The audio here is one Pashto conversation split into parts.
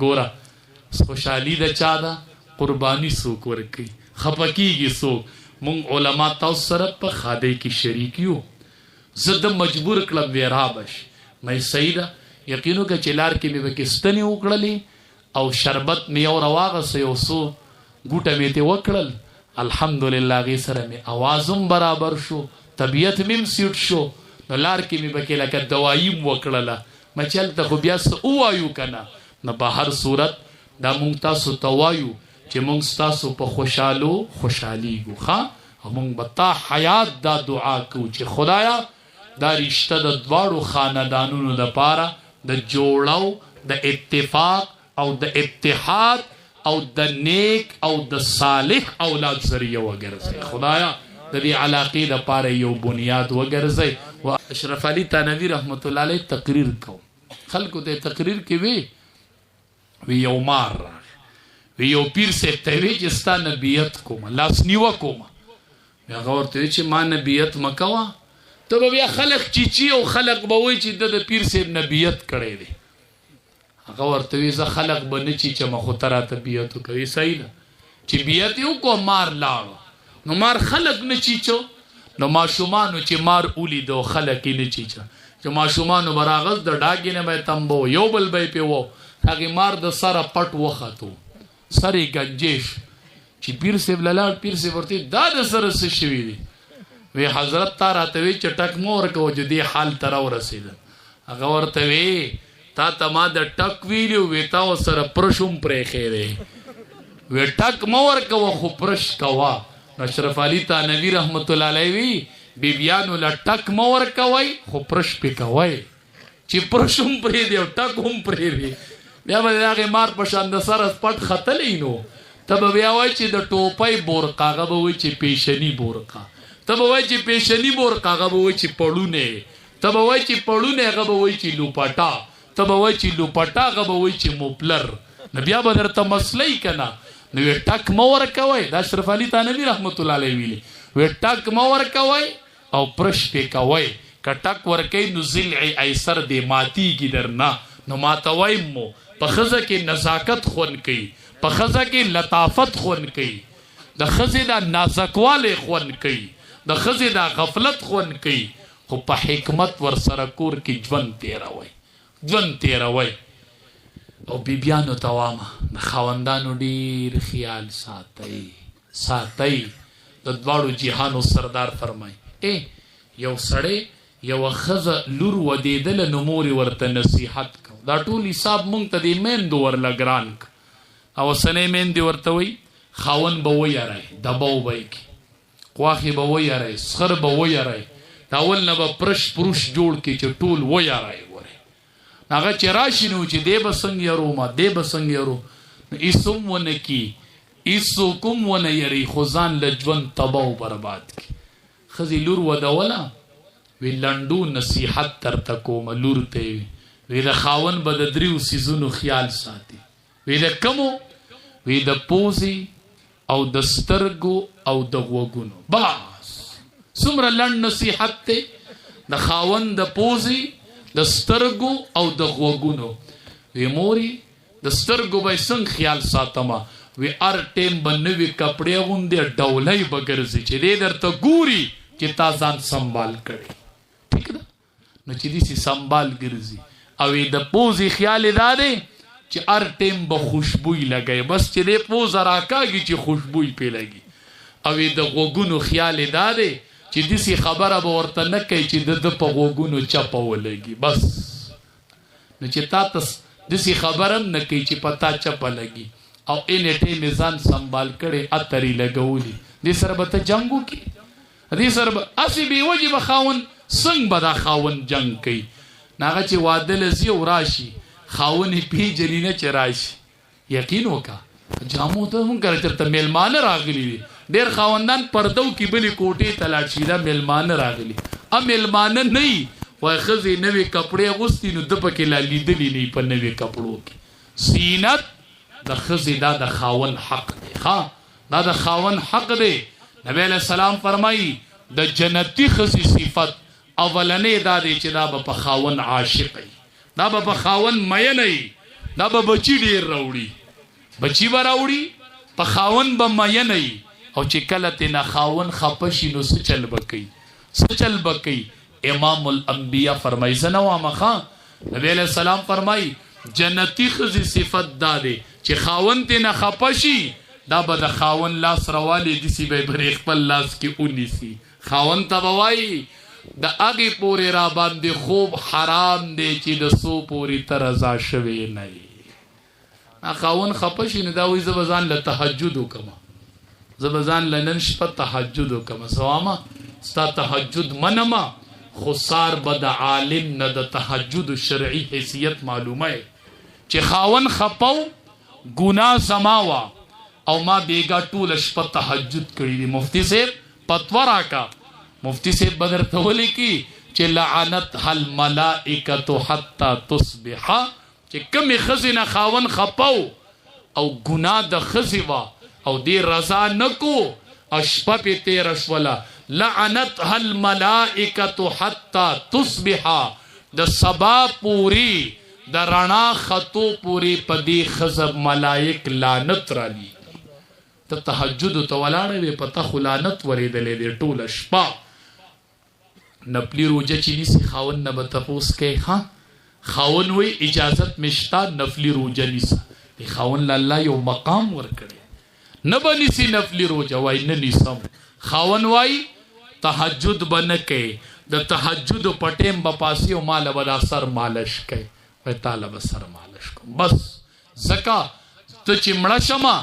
ګوره خوشحالي د چا ده، قرباني څوک ورکوي، خفه کېږي څوک؟ مونږ علما تاسو سره په ښادۍ کې شریک یو. زه ده مجبور کړم وی رابه شي. مې صحیح ده، یقین وکړه چې لار کې مې پکې ستنې وکړلې او شربت مې یو راواغسته، یو څو ګوټه مې ترې وکړل، الحمدلله هغې سره مې اواز هم برابر شو، طبیعت مې هم سیټ شو. نو لار کې مې پکې لکه دوايي هم وکړله، مې چې هلته خو بیا څه ووایو که نه. نو په هر صورت دا مونږ تاسو ته وایو چې مونږ ستاسو په خوشحالو خوشحالیږو، ښه؟ او مونږ به تا حیات دا دعا کوو چې خدایا دا رشته د دواړو خاندانونو دپاره د جوړو، د اتفاق او د اتحاد او د نیک او د صالح اولاد ذریعه وګرځي. خدایا د دې علاقې دپاره یو بنیاد وګرځي. و اشرف علي تنوي رحمت الله علیه تقریر کو، خلکو ته تقریر کې وی، وی یو مار راغی، وی یو پیر صاحب ته وی چې ستا نبیت کوم، لاس نیوه کوم. هغه ورته وی چې ما نبیت مه کوه، ته به بیا خلک چیچي او خلک به وایي چې ده د پیر صاحب نبیت کړی دی. هغه ورته وی زه خلک به نه چیچم، خو ته راته بیعت وکوي. صحیح ده چې بیعت یې وکړو، مار لاړو. نو مار خلک نه چیچو، نو ماشومانو چې مار ولیدو خلک یې نه چیچه، چې ماشومانو به راغز د ډاګې نه به یې تمبو، یو بل به یې پې وو، هغې مار د سره پټ وختو، سر یې ګنجې شو. چې پیر صاحب له لاړ، پیر صاحب ورته دا د سره څه شوي دي؟ وی حضرت تا راته وی چې ټک مه ورکوه چې دې حال ته راورسېدم. هغه ورته وی تا ته ما د ټک ویلي وی تا ورسره پرش هم پرېښی دی، وی ټک مه ورکوه خو پرش کوه. نو اشرف علي تانوي رحمت الله علیه وی بیبیانو له ټک مه ورکوئ خو پرش پې کوئ، چې پرش هم پرېږدي او ټک هم پرېږدي، بیا به د هغې مار په شان د سره پټ ختلی. نو ته به بیا وایي چې د ټوپۍ بورقه، هغه به وایي چې پیشني بورقه، ته به وایي چې پیشني بورقه، هغه به وایي چې پړونی، ته به وایي چې پړونی، هغه به وایي چې لوپټه، ته به وایي چې لوپټه، هغه به وایي چې موپلر. نو بیا به درته مسله یي که نه. نو وی ټک مه ورکوئ، دا اشرف علي تانوي رحمت الله علیه ویلي، وی ټک مه ورکوئ او پرش پې کوئ. که ټک ورکوي نو ضلع ایسر دې ماتیږي درنه، نو ماتوئ مو. په ښځه کې نزاکت خوند کوي، په ښځه کې لطافت خوند کوي، د ښځې دا نازکوالی خوند کوي، د ښځې دا غفلت خوند کوي، خو په حکمت ورسره کور کې ژوند تېروئ، ژوند تېروئ. او بیبیانو ته وامه د خاوندانو ډیر خیال ساتئ، ساتئ. د دواړو جهانو سردار فرمایي ای یو سړی یوه ښځه لور ودېدله، نو مور یې ورته نصیحت کو. دا ټول حساب مونږ ته دې میندو ورله ګران که. او اوسنۍ میندې ورته وایي خاوند به ویری، دباو به یې کړي، خواښې به ویری، سخر به ویری، د اول نه به پرش پروش جوړ کړي چې ټول ویری. ګورې هغه چې راشي نو چې دی به څنګه یرو، ما دی به څنګه یرو، نو هېڅ هم ونه کړي، هېڅوک هم ونه یري، خو ځان له ژوند تباه او برباد کړي. ښځې لور ودوله، وی لنډو نصیحت درته کومه، لور ته یې وی، وی د خاوند به د دریو څیزونو خیال ساتي. وی د کومو؟ وی د پوزې او د سترګو او د غوږونو. بس څومره لنډ نصیحت دی، د خاوند د پوزې، د سترګو او د غوږونو. وی مورې د سترګو به یې څنګه خیال ساتمه؟ وی هر ټیم به نوي کپړې اغوندې، ډولۍ به ګرځي چې دی درته ګوري چې تا ځان سنبال کړی. ټیک ده، نو چې داسې سنبال ګرځي. او د پوزې خیال یې دا دی چې هر ټیم به خوشبوی لګوي، بس چې دی پوزه راکاږي چې خوشبوی پې لګي. او د غوږونو خیال یې دا دی چې داسې خبره به ورته نه کوي چې د ده په غوږونو چپه ولګي. بس نو چې تا ته داسې خبره هم نه کوي چې په تا چپه لګي، او اینې ټیم یې ځان سنبال کړی، عطر یې لګولي، دې سره به ته جنګ وکړي؟ دې سره به هسې بې وجې به خاوند څنګه به دا خاوند جنګ کوي؟ نو هغه چې واده له ځي او راشي، خاوند یې پېژني نه چې راشي. یقین وکړه جامو ته مونږ کره چېرته مېلمانه راغلي وي، ډېر خاوندان پردو کې بلې کوټې ته لاړ شي، دا مېلمانه راغلي، ا مېلمانه نه وي، خو ښځې نوې کپړې اغوستي، نو ده پکې لا لیدلي نه وي په نوې کپړو کې. زینت د ښځې دا د خاوند حق دی، ښه دا د خاوند حق دی. نبی علیه السلام فرمایي د جنتي ښځې صفت اولنې دا دی چې دا به په خاوند عاشق وي، دا به په خاوند مینه وي. دا به بچی ډیر راوړي، بچی به راوړي، په خاوند به مینه وي، او چې کله ترې خاوند خفه شي نو څه چل به کوي؟ څه چل به کوي؟ امام الانبیا فرمایي، زه نه وایم ښه، نبی علیه السلام فرمایي جنتي ښځې صفت دا دی چې خاوند ترې نه خفه شي دا به د خاوند لاس روالي، داسې به یې پرې خپل لاس کې ونیسي، خاوند ته به وایي د هغې پورې را باندې خوب حرام دی چې د څو پورې ته رضا شوې نه یې. خاوند خفه شي نو دا وایي زه به ځان له تهجد وکړم، زه به ځان له نن شپه تهجد وکړم، زه وایم ستا تهجد منمه، خو سار به د عالم نه د تهجد شرعي حیثیت معلومه یې چې خاوند خفه و، ګناه زما وه او ما بیګا ټوله شپه تهجد کړي دي. مفتي صاحب فتوا راکړه، مفتي صاحب به درته ولیکي چې لعنتها الملائکة حتی تصبح، چې کومې ښځې نه خاوند خفه و او ګناه د ښځې وه او دې رضا نه کو او شپه پې تېره شوله، لعنتها الملائکة حتی تصبح، د سبا پورې د رڼا ختو پورې په دې ښځه ملائک لعنت رالیږي. ته تهجد ته ولاړه وې، په تا خو لعنت ورېدلی دی ټوله شپه. نپلي روژه چې نیسي خاوند نه به تپوس کوې، ښه خاوند وایي اجازت مې شته نفلي روژه نیسه، دې خاوند له الله یو مقام ورکړی، نه به نیسي نفلي روژه، وایي نه نیسم. خاوند وایي تهجد به نه کوې، د تهجد په ټیم به پاسې او ماله به دا سر مالش کوې، وایي تاله به سر مالش کوم بس، ځکه ته چې مړه شمه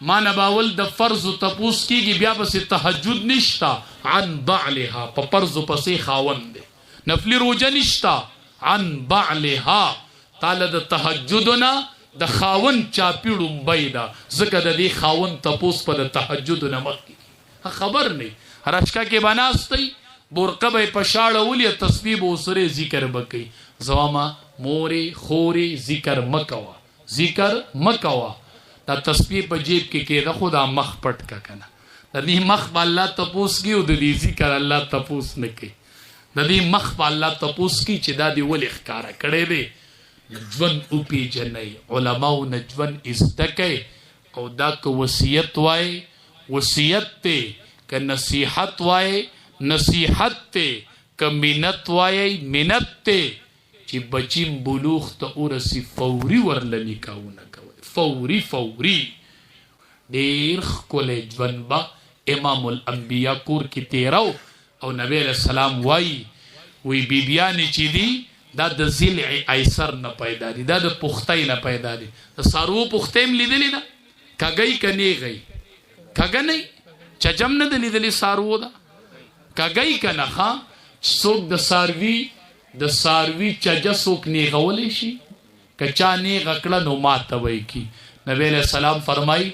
ما نه به اول د فرضو تپوس کېږي، بیا پسې تهجد نشته، عن بعلها په فرضو پسې خاوند دی، نفلي روژه نشته، عن بعلها تاله د تهجد نه د خاوند چاپي ړومبۍ ده، ځکه د دې خاوند تپوس په د تهجد نه مخکې کېږي، خبر نه رشکه کې به ناست دی، برقه به یې په شا اړولي، تسبیح به ورسره ذکر به کوي. زه وایم مورې خورې ذکر مه کوه، ذکر مه کوه، دا تسبیح په جیب کې کېده خو دا مخ پټ که کنه، د دې مخ به الله تپوس کوي او د دې ذکر الله تپوس نه کوي، د دې مخ به الله تپوس کوي چې دا دې ولې ښکاره کړی دی. ژوند وپېژنئ، علماو نه ژوند زده کړئ، او دا که وصیت وایې وصیت دی، که نصیحت وایې نصیحت دی، که منت وایې منت دی، چې بچیم بلوغ ته ورسي فوري ورله نکاحونه کوئ، فوري فوري. ډېر ښکلی ژوند به امام الانبیا کور کې تېرو. او نبی علیه السلام وایي، وی بیبیانې چې دي دا د ضلع ایسر نه پیدا دي، دا د پښتۍ نه پیدا دي. د څاروو پښتۍ هم لیدلې ده، کږۍ که نیغۍ؟ کږه نه چجم نه ده لیدلې څاروو ده، کږۍ که نه؟ ښه څوک د څاروي چجه څوک نیغولی شي؟ که چا نیغه کړه نو ماته به یې کړي. نبی علیه السلام فرمایي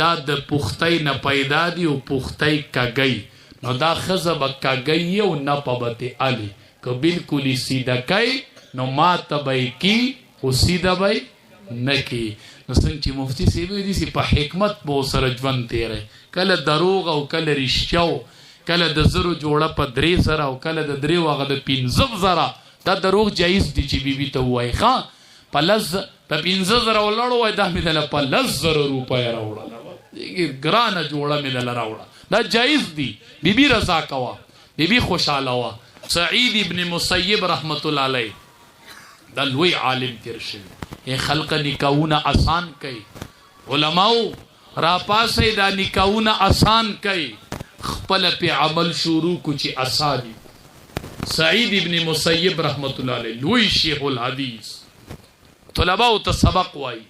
دا د پښتۍ نه پیدا دي او پښتۍ کږۍ، نو دا ښځه به کږۍ او نپه به ترې الي، که بالکل یې سیده کوي نو ماته به یې کړي خو سیده به یې نه کړي. نو څنګه چې مفتي صاحب وایي داسې په حکمت به ورسره ژوند تېری، کله دروغ او کله رښتیا، کله د زرو جوړه په 3000 او کله د دریو هغه د 5000. دا دروغ جایز دي چې بیبي ته ووایي، ښه په لس په 5000 ولاړو وایي دا مې دله په 10,000 روپۍ راوړله، ګرانه جوړه مې دله راوړه، دا جایز دي، بیبي رضا کوه، بیبي خوشحاله وه. سعید ابن مسیب رحمت الله علیه دا لوی عالم تیر شوی، ای خلق نکاحونه اسان کوي، علماو راپاسئ دا نکاحونه اسان کوي، خپله پې عمل شروع کو چې اسان یې. سعید ابن مسیب رحمت الله علیه لوی شیخ الحدیث طلباو ته سبق وایي،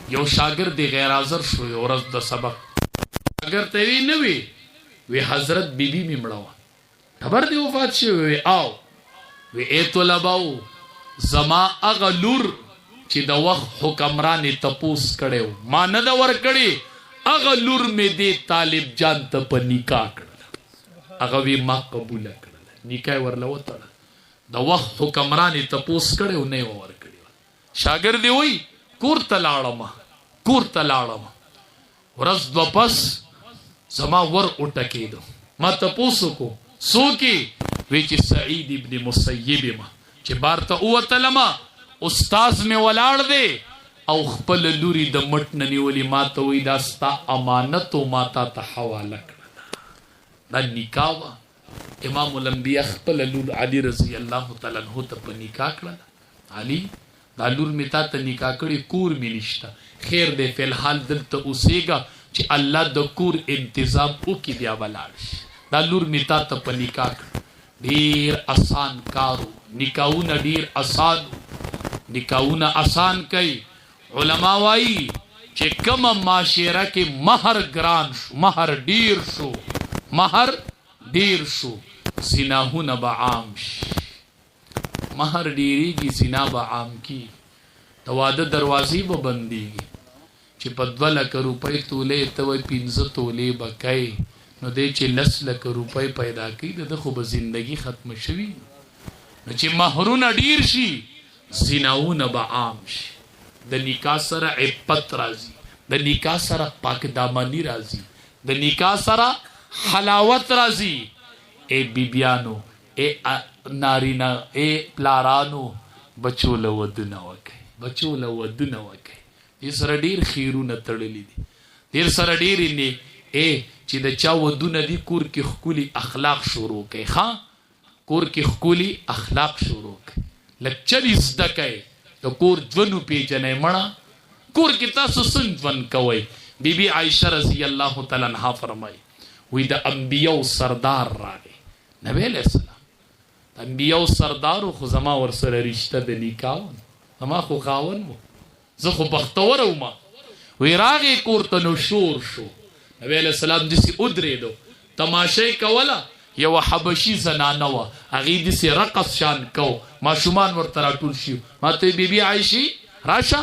یو شاګرد یې غیر حاضر شو یو ورځ د سبق، شاګرد ته وی نه وی، وی حضرت بیبي مې مړه وه، خبر دی وفات شوی، وی آو، وی ای طلباو زما هغه لور چې د وخت حکمران یې تپوس کړی و ما نه ده ورکړې، هغه لور مې دې طالب جان ته په نکاح کړله، هغه وی ما قبوله کړله، نکاح یې ورله وتړله، د وخت حکمران یې تپوس کړی و نه یې ورکړې وه. شاګرد یې وایي کور ته لاړم، کور ته لاړم، ورځ دوه پس زما ور وټکېدو، ما تپوس وکړو څوک یې؟ وی چې سعید ابن مسیب یم. چې بار ته ووتلم استاد مې ولاړ دی، او خپل لوري د مټ نه نیولې ماته وایي دا ستا امانت و، ما تا ته حواله کړله. دا نکاح وه. امام الانبیاء خپله لور علي رضی الله تعالی عنه ته په نکاح کړله. علي دا لور مې تا ته نکاح کړې، کور مې نشته، خیر دی فی الحال دلته اوسېږه چې الله د کور انتظام وکړي بیا به لاړ شې. دا لور مې تا ته په نکاح کړه. ډېر اسان کار و، نکاحونه ډېر اسان وو، نکاحونه اسان کړئ. علما وايي چې کومه معاشره کې مهر ګران شو، مهر ډېر شو، مهر ډېر شو، زناهونه به عام شي. مهر ډېرېږي، زنا به عام کېږي، د واده دروازې به بندېږي. چې په 2 لکه روپۍ تولې ته وایي 5 تولې به کوې، نو دی چې 10 لکه روپۍ پیدا کوي د ده خو به زندګي ختمه شوي. نو چې مهرونه ډېر شي، زناونه به عام شي. د نکاح سره عفت راځي، د نکاح سره پاکدامني راځي، د نکاح سره حلاوت راځي. ای بیبیانو، ای نارینه، ای پلارانو، بچو له ودونه وکئ، بچو له ودونه وکئ. دې سره ډېر خیرونه تړلي دي، ډېر سره ډېرې نه. ای چې د چا ودونه دي، کور کې ښکلي اخلاق شروع کړئ. ښه، کور کې ښکلي اخلاق شروع کړئ، لږ چلي زده کړئ، د کور ژوند وپېژنئ. مړه کور کې تاسو څنګه ژوند کوئ؟ بی بی عایشه رضی الله تعالی عنها فرمایي، وی د انبیو سردار راغی، نبی علیہ السلام د انبیو سردار، خو زما ورسره رشته د نکاح وه، زما خو خاوند و، زه خو بختوره وم. وی راغی کور ته، نو شور شو. نبی علیہ السلام داسې ودرېدو، تماشه یې کوله. یوه حبشي زنانه وه، هغې داسې رقص شان کو، ماشومان ورته راټول شي. ما ته بی بی عایشې راشه،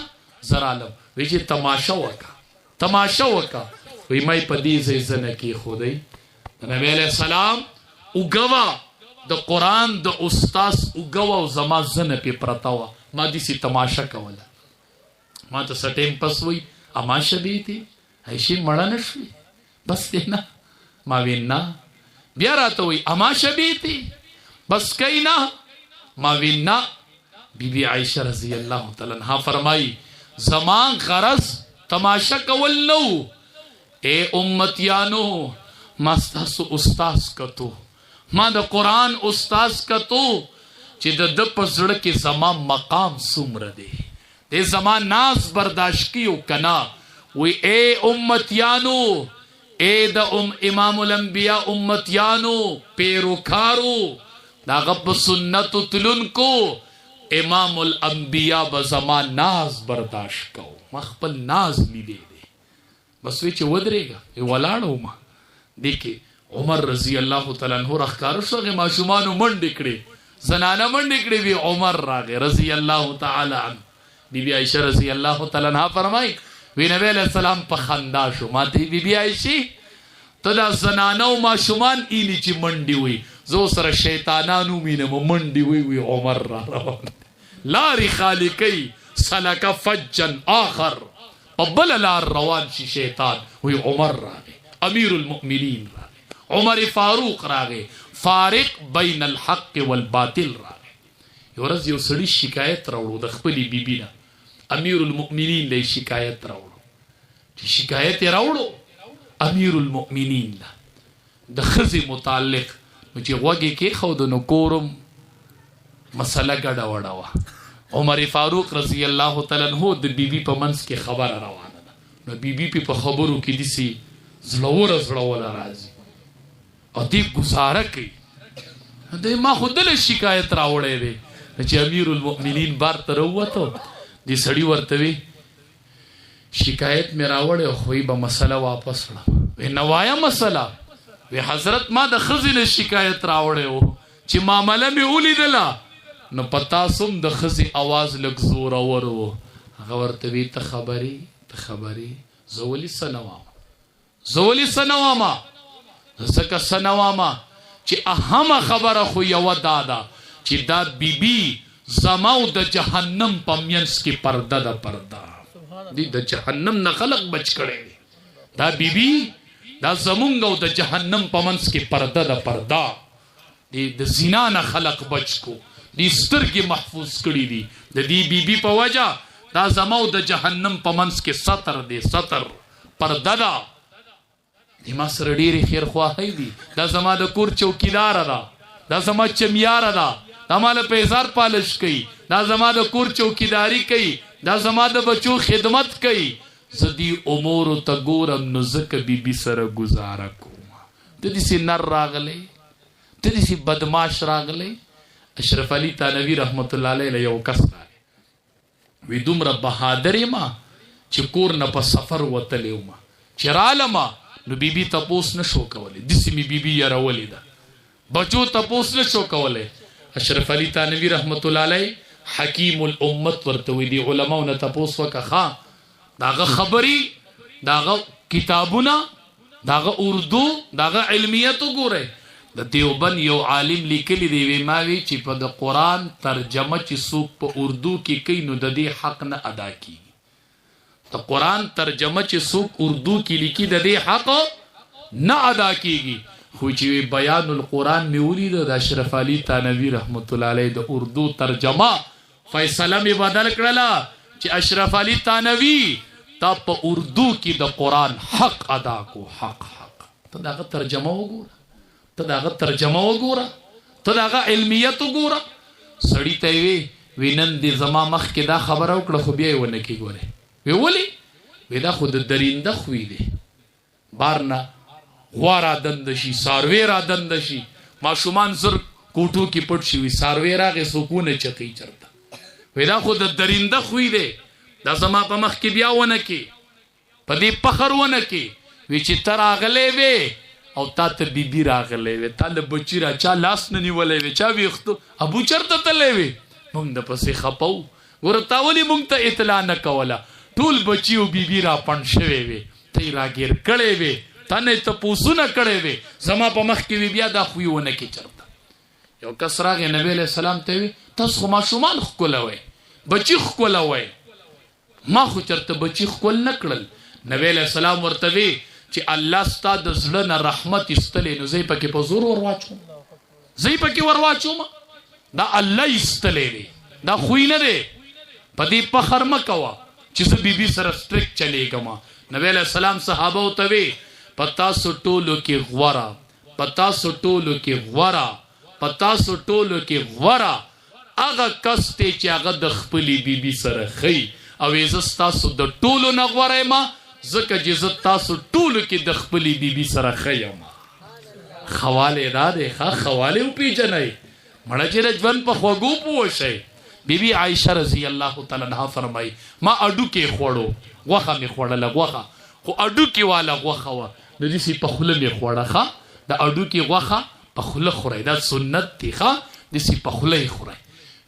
زه رالم. وی چې تماشه وکړه، تماشه وکړه. وی ما یې په دې ځای زنه کېښودی. د نبی علیہ السلام اوږه وه، د قرآن د استاذ اوږه وه، او زما زنه پې پرته وه. ما داسې تماشه کوله. ما ته څه ټایم پس وایي، اما شبې عایشې مړه نه شوې؟ بس دی نه. ما وی نه. بیا راته وایي، اما شبې بس کوي نه؟ ما وی نه. بی بی عایشه رضی الله تعالی عنها فرمایي، زما غرض تماشه کول نه وو. ای امتیانو، ما ستاسو استاذ کتو، ما د قرآن استاذ کتو چې د ده په زړه کې زما مقام څومره دی، دی زما ناز برداشت کوي او که نه. وی ای امتیانو، ای د امام الانبیاء امتیانو، پیروکارو، د هغه په سنتو تلونکو، امام الانبیاء به زما ناز برداشت کو. ما خپل ناز لیدی دی. بس وی چې ودرېږه، ولاړ وم. دې کې عمر رضی الله تعالی عنه راښکاره شو. هغې ماشومانو منډې کړې، زنانه منډې کړې، وی عمر راغی رضی الله تعالی عنه. بی بی عایشه رضی الله تعالی عنها فرمایي، وی نبی علیہ السلام په خندا شو. ما ته بی بی عایشې، ته دا زنانه او ماشومان ایني چې منډې وي، زه سره شیطانانو وینم منډې وي. وی عمر را روان دی، لارې خالي کوي، سلک فجا آخر، په بله لار روان شي شیطان. وی عمر راغی، امیر المؤمنین راغی، عمر فاروق راغی، فارق بین الحق والباطل راغی. یو ورځ یو سړي شکایت راوړو د خپلې بیبي نه، امیر المؤمنین له شکایت راوړو. چې شکایت یې راوړو امیر المؤمنین له د ښځې متعلق، نو چې غوږ یې کېښود نو کورم مسله ګډه وډه وه. عمر فاروق رضی الله تعالی عنه د بیبي په منځ کې خبره روانه ده، نو بیبي پې په خبرو کې داسې زړوره زړوله راځي او دې ګزاره کوي. دی ما خو دله شکایت راوړی دی. چې امیر المؤمنین بار ته راووتو، دې سړي ورته وی شکایت مې راوړی خو یې به مسله واپس کړم. وی نه وایه مسله. وی حضرت ما د ښځې نه شکایت راوړی و، چې معامله مې ولیدله نو په تاسو هم د ښځې اواز لږ زورور و. هغه ورته وی ته خبرې، ته خبرې، زه ولې څه نه وام، زه ولې څه نه وام؟ ځکه څه نه وام چې اهمه خبره خو یوه دا ده چې دا بیبي زما او د جهنم په منځ کې پرده ده، پرده دی د جهنم نه خلق بچ کړی دی. دا بیبي دا زمونږ او د جهنم په منځ کې پرده ده، پرده دی د زنا نه خلق بچ کو، دی سترګې محفوظ کړي دي. د دې بیبي په وجه دا زما او د جهنم په منځ کې ستر دی، ستر پرده ده. دې ما سره ډېرې خیرخواهۍ دي، دا زما د کور چوکیداره ده، دا زما چمیاره ده، دا ما له پیزار پالش کوي، دا زما د کور چوکیداري کوي، دا زما د بچو خدمت کوي. زه دې امورو ته ګورم نو ځکه بیبي سره ګزاره کوم. ته داسې نر راغلی، ته داسې بدماش راغلی. اشرف علي تانوي رحمت الله علیه له یو کس راغی، وی دومره بهادر یم چې کور نه په سفر وتلی وم، چې رالم نو بیبي تپوس نه شو کولی، داسې مې بیبي یرولې ده، بچو تپوس نه شو کولی. اشرف علي تانوي رحمت الله علیه حکیم الامت ورته وی، دي علماو نه تپوس وکړه، ښه د هغه خبرې، د هغه کتابونه، د هغه اردو، د هغه علمیت وګورئ. د دیوبند یو عالم لیکلی دی، وی ما وی چې په د قرآن ترجمه چې څوک په اردو کې کوي نو د دې حق نه ادا کیږي. د قرآن ترجمه چې څوک اردو کې لیکي د دې حق نه ادا کیږي. خو چې وی بیان القرآن مې ولید د اشرف علي تانوي رحمت الله علیه د اردو ترجمه، فیصله مې بدل کړله چې اشرف علي تانوي تا په اردو کې د قرآن حق ادا کو، حق حق. ته د هغه ترجمه وګوره، ته د هغه ترجمه وګوره، ته د هغه علمیت وګوره. سړي ته یې وی، وی نن دې زما مخکې دا خبره وکړه خو بیا یې ونه کې ګورې. وی ولې؟ وی دا خو د درینده خوی دی، بار نه غوا را دنده شي، څاروی را دنده شي، ماشومان زر کوټو کې پټ شي، وي څاروی راغی څوک ونه چکوي چېرته. وی دا خو د درینده خوی دی، دا زما په مخ کې بیا ونه کې، په دې فخر ونه کې. وی چې ته راغلی وې او تا ته بیبي راغلی وې، تا له بچي را چا لاس نه نیولی وې، چا ویښتو ابو چېرته تللی وې، موږ د پسې خپه وو. ګوره تا ولې موږ ته اطلاع نه کوله؟ ټول بچي او بیبي را پنډ شوی وې، ته یې راګیر کړی وې، تا نه یې تپوسونه کړی وې، زما په مخ کې وي بیا دا خوی ونه کې چېرته. یو کس راغی نبی علیه السلام ته وی، تاسو خو ماشومان ښکلوئ، بچي ښکلوئ، ما خو چېرته بچي ښکل نه کړل. نبی علیه السلام ورته وی چې الله ستا د زړه نه رحمت ایستلی، نو زه یې پکې په زور ورواچوم، زه یې پکې ورواچوم. دا الله ایستلی دی، دا خوی نه دی، په دې فخر مه کوه چې زه بیبي سره سټریک چلېږم. نبی علیه السلام صحابه ته وی، په تاسو ټولو کې غوره، په تاسو ټولو کې غوره، په تاسو ټولو کې غوره هغه کس دی چې هغه د خپلې بیبي سره ښه او زه ستاسو د ټولو نه غوره یم، ځکه چې زه تاسو ټولو کې د خپلې بیبي سره ښه یم. ښه دا دی، ښه ښه وپېژنئ، مړه چې د ژوند په خوږو پوه شئ. بیبي عایشه رضی الله تعالی عنها فرمایي، ما هډوکی خوړو، غوښه مې خوړله، غوښه خو هډوکي واله غوښه وه، نو داسې په خوله مې خوړه. ښه د هډوکي غوښه په خوله خورئ، دا سنت دی، ښه داسې په خوله یې خورئ.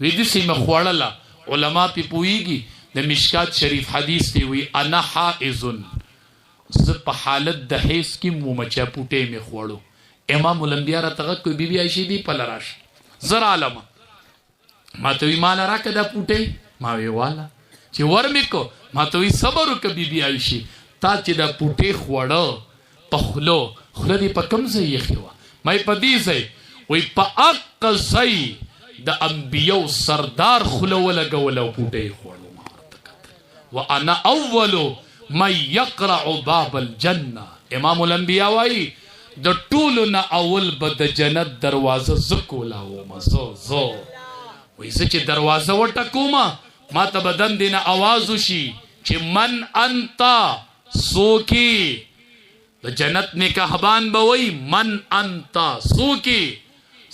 وی داسې مې خوړله. علما پې پوهېږي، د مشکات شریف حدیث دی، وی انا حائض، زه په حالت د حیض کې وم چې پوټی مې خوړو. امام الانبیا راته غږ کوي، بیبي عایشې دې پله راشه، زه رالم. ما ته وی ماله راکړه دا پوټی، ما وی واله. چې ور مې کو، ما ته وی صبر وکړه بیبي عایشې، تا چې دا پوټی خوړه په خوله، خوله دې په کوم ځای ایښې وه؟ ما یې په دې ځای. وی په هغه ځای د انبیو سردار خوله ولګوله او پوټی یې خوړو. ما ورته کتل، وانا اول من یقرع باب الجنه. امام الانبیا وایي د ټولو نه اول به د جنت دروازه زه کولاوم، زه زه. وایي زه چې دروازه وټکوم ما ته به دندې نه اواز وشي چې من انت، څوک یې؟ د جنت نکهبان به وایي من انت، څوک یې؟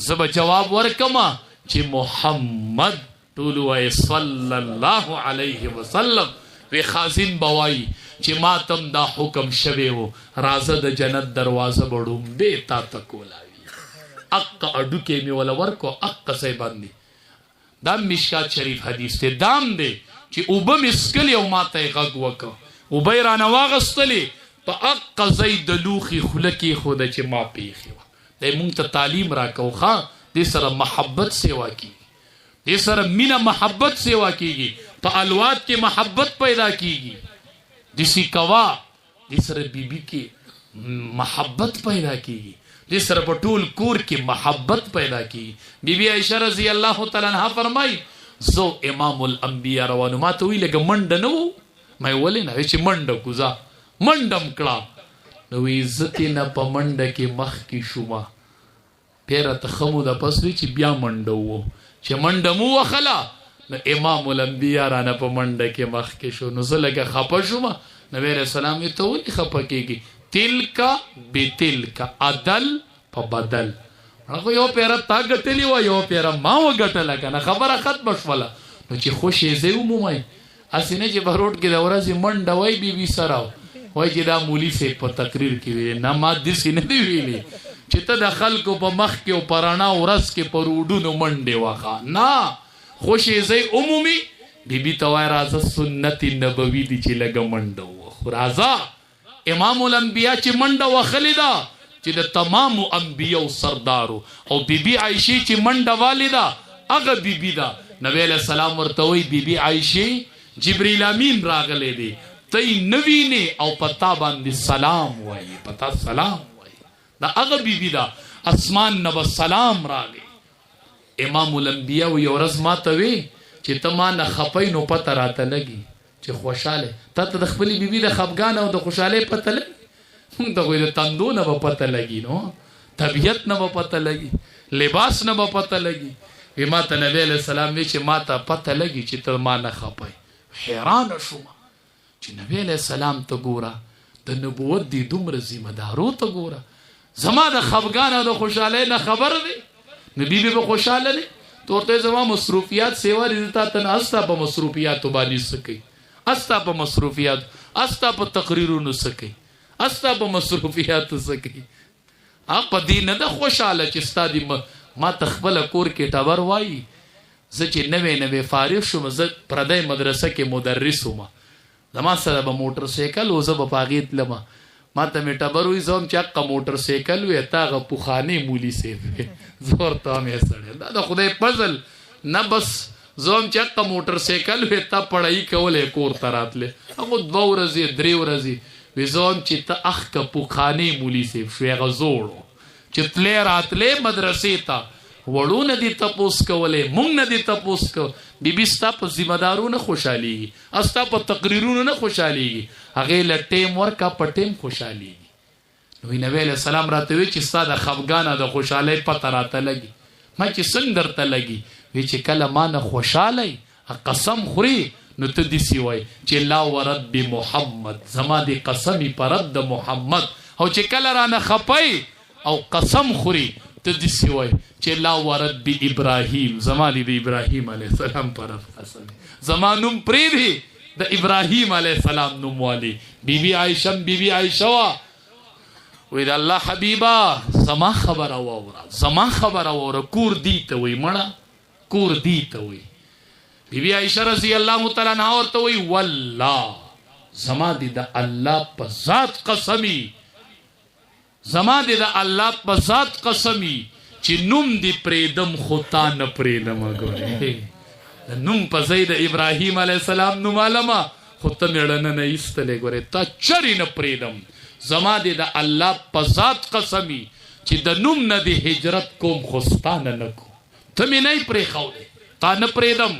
زه به جواب ورکم چې محمد. ټول وایي صلی الله علیه وسلم. وی خازن به وایي چې ما تم دا حکم شوی و، راځه د جنت دروازه به ړومبی تا ته کولاوي. اقه هډوکی مې وله ورکو، اقه ځای باندې. دا مشکات شریف حدیث دی، دام دی چې اوبه مې څکلې او ما ته یې غږ وکړ، اوبه یې رانه واغستلې، په اقه ځای د لوښي خوله کېښوده چې ما پرې وه. دی مونږ ته تعلیم راکو، ښه دې سره محبت سیوا کیږي، دې سره مینه محبت سیوا کیږي، په الواد کې محبت پیدا کیږي. دسی کوا دې سره بیبي کې محبت پیدا کیږي، دې سره په ټول کور کې محبت پیدا کیږي. بیبي عایشه رضی الله تعالی عنها فرمایي، زه او امام الانبیا روان وو، ماته وایي لږه منډه نه وو؟ ما ویل ولې نه؟ وایي چې منډه کو ځه، منډه م کړه. نو وایي زه ترې نه په منډه کې مخکې شوم، بیا راته ښه موده پس وي چې بیا منډه وو، چې منډه مو وخله نو امام الانبیا رانه په منډه کې مخکې شو، نو زه لږه خپه شوم. نبی علیه السلام وی ته ولې خپه کېږي؟ تلک بتلک، عدل په بدل. هغه یو پیره تا ګټلې وه، یو پیره ما وګټله که نه خبره ختمه شوله. نو چې خوشې ځای ومومئ، هسې نه چې په روډ کې د ورځې منډه وای بیبي سره وای چې دا مولي صاحب په تقریر کې ویلي، نه ما داسې نه دی ویلي چې ته د خلکو په مخ کې او په رڼا ورځ کې په روډونو منډې وخه، نه خوشې ځای ومومي بیبي ته وای راځه سنت نبوي دي چې لږه منډه ووهو، راځه امام الانبیا چې منډه وخلې ده چې د تمامو انبیاو سردارو، او بیبي عایشې چې منډه والې ده هغه بیبي ده. نبی علیه السلام ورته وایي بیبي عایشې جبرئیل امین راغلی دی، ته یې نه وینې او په تا باندې سلام وایي، په تا سلام وایي. دا هغه بیبي ده، اسمان نه به سلام راغی. امام الانبیا یو ورځ ما ته وی چې ته ما نه خپه یې نو پته راته لګي چې خوشاله، تا ته د خپلې بیبي د خفګان او د خوشحالۍ پته لګي؟ مونږ ته خو د تندو نه به پته لګي، نو طبیعت نه به پته لګي، لباس نه به پته لګي. وی ما ته نبی علیه السلام وی چې ما ته پته لګي چې ته ما نه خپه یې. حیران شوم چې نبی علیه السلام ته ګوره، د نبوت دی دومره ذمه دارو ته ګوره، زما د خفګان او د خوشحالۍ نه خبر دی، نو بیبي به خوشحاله نه؟ ته ورته زما مصروفیات سیوا دي، تا ته نه استا په مصروفیاتو باندې څه کوي، استا په مصروفیات، استا په تقریرونو څه کوي، استا په مصروفیاتو څه کوي. هغه په دې نه ده خوشحاله چې ستا دې ما ته خپله کور کې ټبر وایي. زه چې نوې نوې فارغ شوم، زه پردۍ مدرسه کې مدرس وم، زما سره به موټر سایکل و، زه به په هغې تلم. ما ته مې ټبر وایي، زه هم چې حقه موټر سایکل وی، ته هغه پخوانی مولي صاحب وې. زه ورته وایم ای سړی دا د خدای فضل نه، بس زه هم چې حقه موټر سایکل وی، تا پړایي کولی کور ته راتلې، هغه 2 ورځې 3 ورځې وی، زه هم چې ته اخکه پخوانی مولي صاحب شوې، هغه زوړ و چې تلې راتلې مدرسې ته، وړو نه دې تپوس کولی، مونږ نه دې تپوس کو. بیبي ستا په ذمه دارو نه خوشحالېږي، ستا په تقریرونو نه خوشحالېږي، هغې له ټیم ورکه په ټیم خوشحالېږي. نو نبی علیه السلام راته وی چې ستا د خفګان او د خوشحالۍ پته راته لګي. ما چې څنګه درته لګي؟ وی چې کله ما نه خوشحاله یې قسم خوري نو ته داسې وایي چې لا ورب محمد، زما دې قسمي په رب د محمد، او چې کله رانه خفه یې او قسم خوري ته داسې وایي چې لا ورب ابراهیم، زما دې د ابراهیم علیه السلام په رب قسم، زما نوم پرېږدي د ابراهیم علیه السلام نوم والي. بیبي عایشه بیبي عایشه وه، وی د الله حبیبه زما خبره واوره، زما خبره واوره، کور دی ته وی مړه، کور دی ته وی. بیبي عایشه رضی الله تعالی عنها ورته وی والله زما دې د الله په ذات قسمی، زما دې د الله په ذات قسمی چې نوم دې پرېدم خو تا نه پرېدم. ګورې د نوم په ځای د ابراهیم علیه السلام نوم علمه، خو ته مېړنه نه ایستلې، ګورې تا چرې نه پرېدم. زما دې د الله په ذات قسمی چې د نوم نه دې هجرت کوم خو ستا نه نه کوم، ته مې نه پرېښودې، تا نه پرېدم.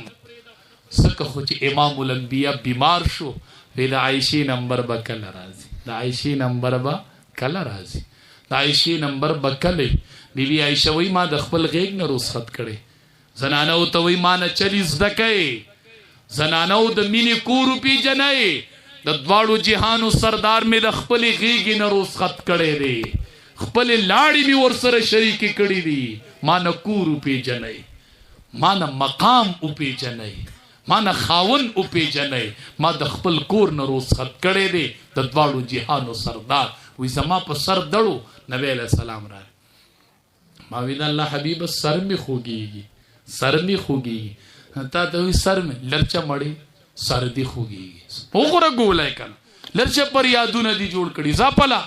ځکه خو چې امام الانبیا بیمار شو، وی د عایشې نمبر به کله راځي، د عایشې نمبر به کله راځي، د عایشې نمبر به کله. بیبي عایشه وایي ما د خپل غېږ نه رخصت کړی. زنانو ته وایي ما نه چلي زده کړئ، زنانو د مینې کور وپېژنئ، د دواړو جهانو سردار مې د خپلې غېږې نه رخصت کړی دی، خپلې لاړې مې ورسره شریکې کړې دي، ما نه کور وپېژنئ، ما نه مقام وپېژنئ، ما نه خاون وپېژنئ، ما د خپل کور نه رخصت کړی دی، د دواړو جهانو سردار. وی زما په سر دړو. نبی علیه السلام راغی، ما وی د الله حبیبه سر مې خوږېږي، سر مې خوږېږي. تا ته وی سر مې لرچه مړې، سر دې خوږېږي، وخوره ګولی که نه، لرچه پر یادونه دې جوړ کړي، ځه پله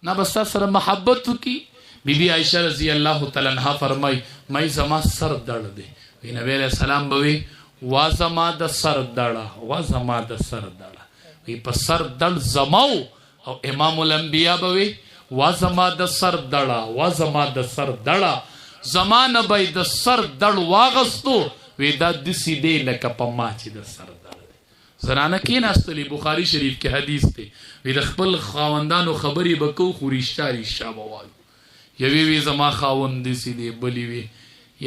نه بس تا سره محبت وکړي. بیبي عایشه رضی الله تعالی عنها فرمایي مای زما سر دړ دی. وی نبی علیه السلام به وی وا زما د سر دړه، وا زما د سر دړه. وی په سر دړ زما او امام الانبیا به وی وا زما د سر دړه، وا زما د سر دړه. زما نه به د سر دړ واغستو، وی دا دسی دی لکه په ما چې د سر درد دی. زنانه کېناستلې، بخاري شریف کې حدیث دی، وی د خپل خاوندانو خبرې به کوو خو رښتیا رښتیا به وایو. یوې وی زما خاوند دسی دی، بلې وی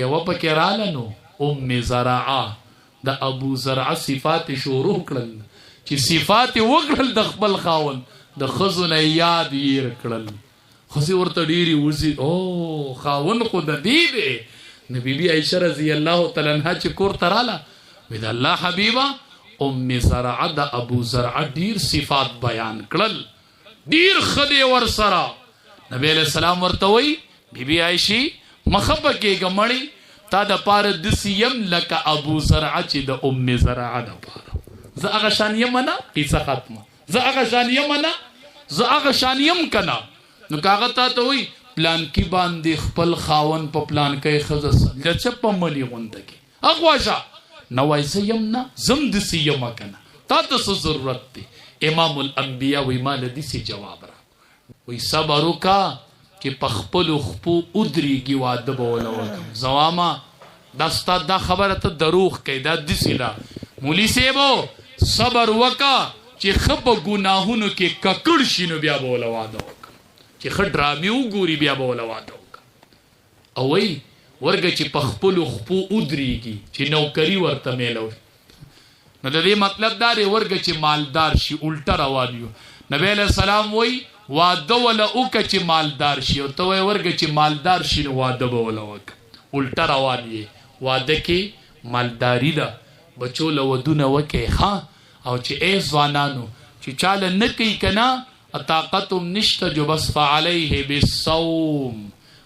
یوه پکې راله نو ام زرعه د ابو زرعه صفات شروع کړل، چې صفات وکړل د خپل خاوند د ښځو نه یاد یې کړل، ښځې ورته ډېرې وځي، او خاوند خو د دې دی. نو بی بی عایشه رضی الله تعالی عنها چې کور ته راله، وی د الله حبیبه ام زرعه د ابو زرعه ډېر صفات بیان کړل، ډېر ښه دی ورسره. نبی علیہ السلام ورته وایي بی بی عایشې مه خفه کېږه مړې، تا د پاره دسې یم لکه ابو زرعه چې د ام زرعه د پاره زه هغه شان یم نه، قصه ختمه، زه هغه شان یم نه، زه هغه شان یم که نه. نو که هغه تا ته وایي پلانکي باندې خپل خاوند په پلانکۍ ښځه لچه په ملي غونډه کې اخوا شه، نه وایي زه یم نه، زه هم دسې یم که نه، تا ته څه ضرورت دی؟ امام الانبیا وایي ما له دسې جواب راکړو، وایي صبر وکړه چې په خپلو خپو ودرېږي، واده به وله وکړم. زوامه دا ستا دا خبره ته دروغ کوي، دا دسې ده. مولوي صاحب صبر وکړه چې ښه په ګناهونو کې ککړ شي نو بیا به وله واده وکړم، چې ښه ډرامې وګوري بیا به وله واده وکړم. او وایي ورګه چې په خپلو خپو ودرېږي، چې نوکري ورته میلو شي. نو د دې مطلب دا دی ورګه چې مالدار شي، الټه روان یو. نبی علیہ السلام وایي واده وله وکړه چې مالدار شي، او ته وایې ورګه چې مالدار شي نو واده به وله وکړه، الټه روان یې. واده کې مالداري ده، بچو له ودونه وکړئ ښه. او چې ای ځوانانو چې چاله نه کوي که نه، طاقت هم نشته، جو بس فعلیه بالصوم.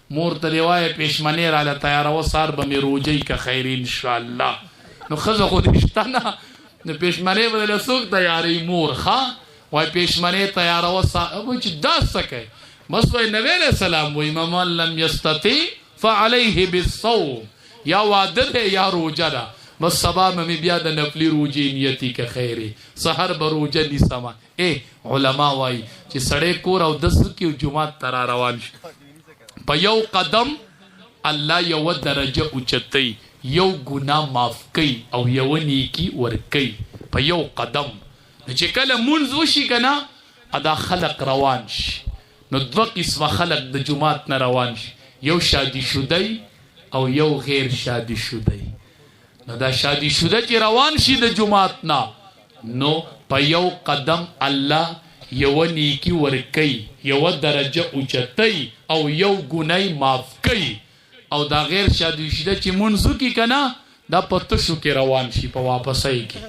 مور ته دې وایه پېشمنې راله تیاروه، سهار به مې روژه که خیر انشاءالله. نو ښځه خو دې شته نه، نو پېشمنې به دې له څوک تیاروي؟ مور ښه وایي پېشمنې تیاروه، وایي چې دا څه کوې؟ بس وایي نبی علیه السلام وایي من لم یستطع فعلیه بالصوم، یا واده دی یا روژه ده. بس سبا به مې بیا د نفلي روژې نیتي که خیر، سحر به روژه نیسمه. ای علما وایي چې سړی کور او دس وکړي او جومات ته را روان شي، په یو قدم الله یوه درجه اوچتوي، یو ګناه معاف کوي او یوه نیکي ورکوي په یو قدم. نو چې کله مونځ وشي که نه، دا خلق روان شي. نو دوه قسمه خلق د جومات نه روان شي، یو شادي شده او یو غیر شادي شده. نو دا شادي شده چې روان شي د جومات نه، نو په یو قدم الله یوه نیکي ورکوي، یوه درجه اوچتوي او یو ګناه معاف کوي. او دا غیر شادي شده چې مونځ وکړي که نه، دا په تشو کې روان شي، په واپسۍ کې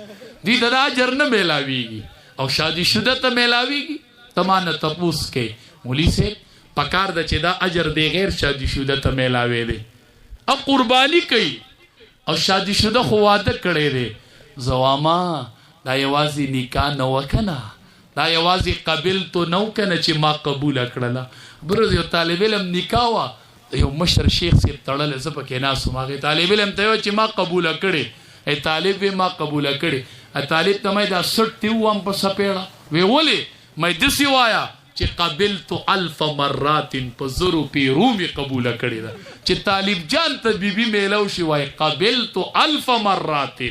دوی ته دا اجر نه میلاویږي. او شادي شده ته میلاویږي. ته ما نه تپوس کوې مولوي صاحب، پکار ده چې دا اجر دی غیر شادي شده ته میلاوی دی، او قرباني کوي. او شادي شده خو واده کړی دی. زواما دا یوازې نکاح نه وه که نه، دا یوازې قبلتو نه وه که نه چې ما قبوله کړله. بل ورځ یو طالب علم نکاح وه، یو مشر شیخ صاحب تړلی، زه پکې ناست وم. هغې طالب علم ته ویل چې ما قبوله کړې، ای طالب وی ما قبوله کړې. ای طالب ته مې دا سټ دی ووم په څپېړه، وی ولې؟ مې داسې وایه چې قبلت الف مرات، په زرو پیرو مې قبوله کړې ده. چې طالب جان ته بیبي میلو شي وایي قبلت الف مرات،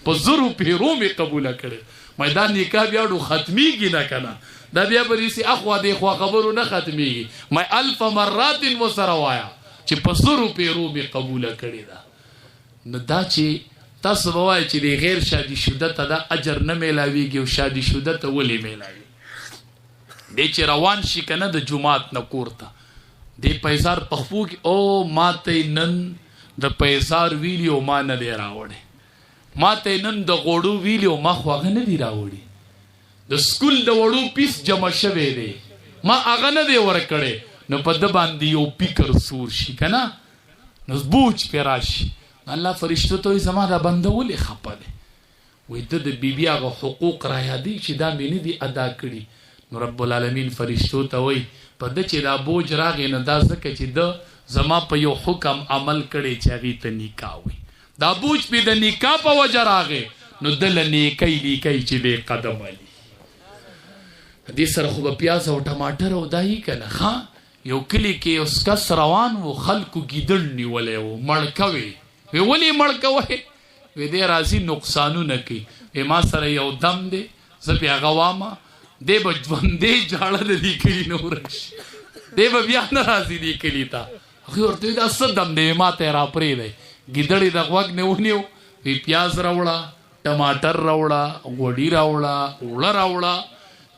په زرو پیرو مې قبوله کړې. مې دا نکاح بیا ډو ختمیږي نه که نه، دا بیا به داسې اخوا دې خوا خبرو نه ختمیږي. مې الف مرات ورسره وایه چې په زرو پیرو مې قبوله کړې ده. نو دا چې تاسو به وایئ چې د غیر شادي شده ته دا اجر نه میلاویږي او شادي شده ته ولې میلاویږي؟ دی چې روان شي که نه د جومات نه کور ته، دی پیزار په خپو کې، او ما ته یې نن د پیزار ویلي او ما نه دی راوړی، ما ته یې نن د غوړو ویلي او ما خو هغه نه دی راوړي، د سکول د وړو پیس جمع شوی دی ما هغه نه دی ورکړی. نو په ده باندې یو فکر سور شي که نه، نو بوج پرې راشي. الله فرشتو ته وایي زما دا بنده ولې خپه دی؟ وایي ده د بیبي هغه حقوق را یادوي چې دا مې نه دي ادا کړي. نو رب العالمین فرشتو ته وایي په ده چې دا بوج راغی نو دا ځکه چې ده زما په یو حکم عمل کړی چې هغې ته نکاح وایي، دا بوج پې د نکاح په وجه راغی، نو ده له نیکۍ لیکئ چې دی قدم علی. دې سره خو به پیاز او ټماټر او دا یې که نه. ښه یو کلي کې یو کس روان و، خلکو ګیدړ نیولی و، مړ کوي. وی ولې مړ کوئ؟ وی دی راځي نقصانونه کوي. وی ما سره یو دم دی، زه پې هغه وامه، دی به ژوندی جاړه د دې کلي نه ورک شي، دی به بیا نه راځي دې کلي ته. هغوی ورته وویل دا څه دم دی؟ وی ما ته یې راپرېږدی. ګیدړې د غوږ نه ونیو، وی پیاز راوړه، ټماټر راوړه، غوړي راوړه، اوړه راوړه.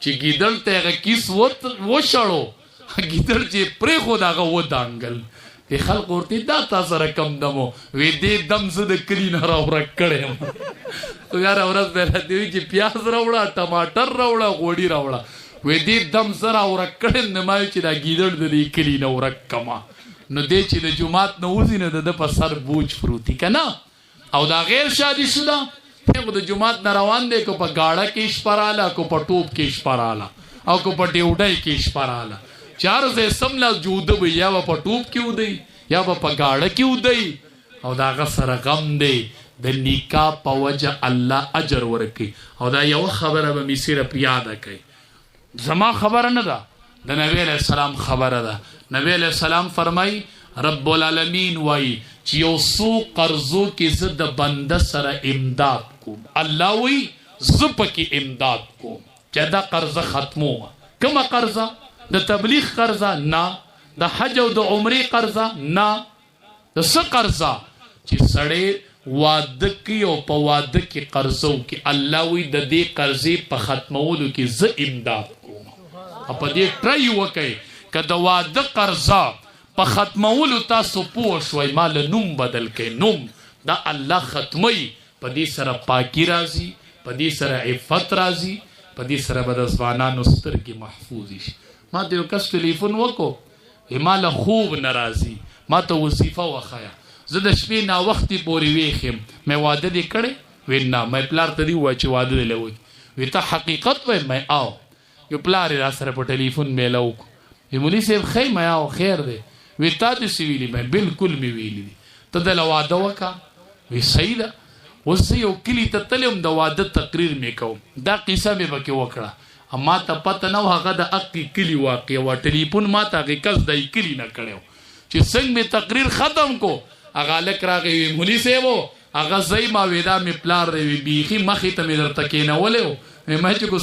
چې ګیدړ ته هغه کیس وشړو، ګیدړ چې پرېښود هغه ودانګل. دې خلق ورته دا تا سره کم دمو؟ وی دې دم زه د کلي نه راورک کړی یم. خو یاره ورځ به راته وي چې پیاز راوړه، ټماټر راوړه، غوړي راوړه. وی دې دم زه راورک کړی یم، نو ما وی چې دا ګیدړ د دې کلي نه ورک کړم. نو دی چې د جومات نه وځي نو د ده په سر بوج پروت وي که نه. او دا غیر شادي شده دی خو د جومات نه روان دی، که په ګاړه کې شپه راله، که په ټوپ کې شپه راله، او که په ډیوډۍ کې شپه راله، چې هر ځای سملاس جوده به، یا به په ټوپ کې ودی، یا به په ګاړه کې ودی، او د هغه سره غم دی. د نکاح په وجه الله اجر ورکوي. او دا یوه خبره به مې صرف یاده کړئ، زما خبره نه ده، د نبی علیه السلام خبره ده. نبی علیه السلام فرمایي، رب العالمین وایي چې یو څو قرضو کې زه د بنده سره امداد کوم. الله وایي زه پکې امداد کوم چې دا قرضه ختموم. کومه قرضه؟ د تبلیغ قرضه؟ نه. د حج او د عمرې قرضه؟ نه. د څه قرضه؟ چې سړی واده کوي او په واده کې قرضه وکړي، الله وایي د دې قرضې په ختمولو کې زه امداد کوم. او په دې ټرای وکړئ، که د واده قرضه په ختمولو تاسو پوه شوئ، ما له نوم بدل کړئ، نوم دا الله ختموي. په دې سره پاکي راځي، په دې سره عفت راځي، په دې سره به د ځوانانو سترګې محفوظې شي. ما ته یو کس ټلیفون وکړو، وی ما له خوب نه راځي، ما ته وظیفه وښیه، زه د شپې ناوختې پورې ویښ یم. مې واده دې کړی؟ وی نه. مې پلار ته دې ووایه چې واده دې له وکړي. وی ته حقیقت وایې؟ مې آو. یو پلار یې را سره په ټلیفون میله وکړو، وی مولوي صاحب ښه یې؟ مې آو خیر دی. وی تا دې څه ویلي؟ مې بالکل مې ویلي دي، ته دله واده وکړه. وی صحیح ده. اوس زه یو کلي ته تللی وم، د واده تقریر مې کوم، دا قصه مې پکې وکړه، ما ته پته نه وه هغه د اقي کلي واقعه وه. ټلیفون ما ته هغې کس د کلي نه کړی و. چې څنګه مې تقریر ختم کو، هغه هلک راغی، وی مولوي صاحب هغه ځای ما وی دا مې پلار دی. وی بیخي مخې ته مې درته کېنولی و، وی ما چې کو